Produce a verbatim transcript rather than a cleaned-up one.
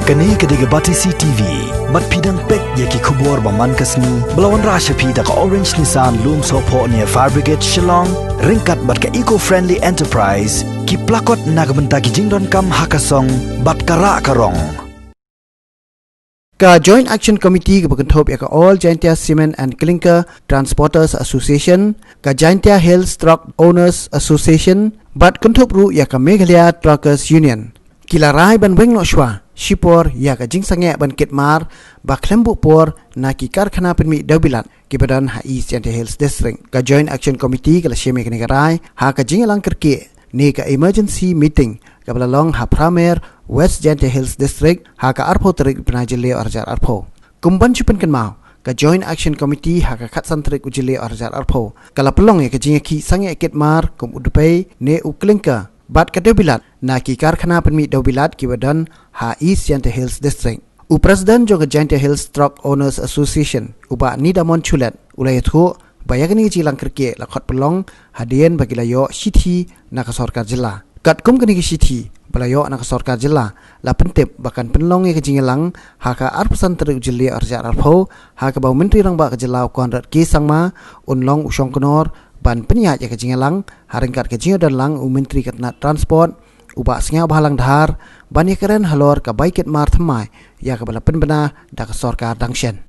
Kane ka dei ka Batesi T V. Bad phi dang peit ïa ki khubor ba man ka sngi ba la wanrah sha phi da ka Orange Nissan Lumsohphoh near Fire Brigade Shillong, ryngkat bad ka Eco Friendly Enterprise, ki plakot na ka bynta ki jingdonkam ha ka song bad ka rah ka rong. Ka Joint Action Committee kaba kynthup ïa ka All Jaintia Cement and Clinker Transporters Association, ka Jaintia Hills Truck Owners Association, bad kynthup ruh ïa ka Meghalaya Truckers Union, ki la rai ban weng noh shuwa shipor ïa ka jingsangeh ban kit mar ba khlem buh por na ki karkhana pynmih dewbilat kiba don ha East Jaintia Hills District. Ka Joint Action Committee ka la shim ïa kane ka rai ha ka jingïalang kyrkieh ne ka emergency meeting kaba la long ha Pramer, West Jaintia Hills District, ha ka arphew tarik u bnai Jylliew arhajar arphew. Kum ban shu pynkynmaw, ka Joint Action Committee ha ka khatsan tarik u Jylliew arhajar arphew ka la pynlong ïa ka jingïakhih sangeh kit mar kum u dpei ne u clinker bad ka dewbilat na ki karkhana pynmih dewbilat kiba don ha East Jaintia Hills District. U President jong ka Jaintia Hills Truck Owners Association, u Bah Nidamon Shulet, u la ïathuh ba ïa kane ka jingïalang kyrkieh la khot pynlong hadien ba ki la ïoh shithi na ka sorkar jylla. Katkum kane ka shithi ba la ïoh na ka sorkar jylla, la pyntip ba kan pynlong ïa ka jingïalang ha ka arphew san tarik u Jylliew arhajar arphew, ha kaba u Myntri Rangbah ka jylla u Conrad K Sangma un long u shongknor ban pynïaid ïa ka jingïalang, ha ryngkat ka jingïadon lang u Myntri ka tnat Transport, u Bah Sniawbhalang Dhar, ban ïakren halor ka bai kit mar thymmai ïa kaba la pynbna da ka sorkar dang shen.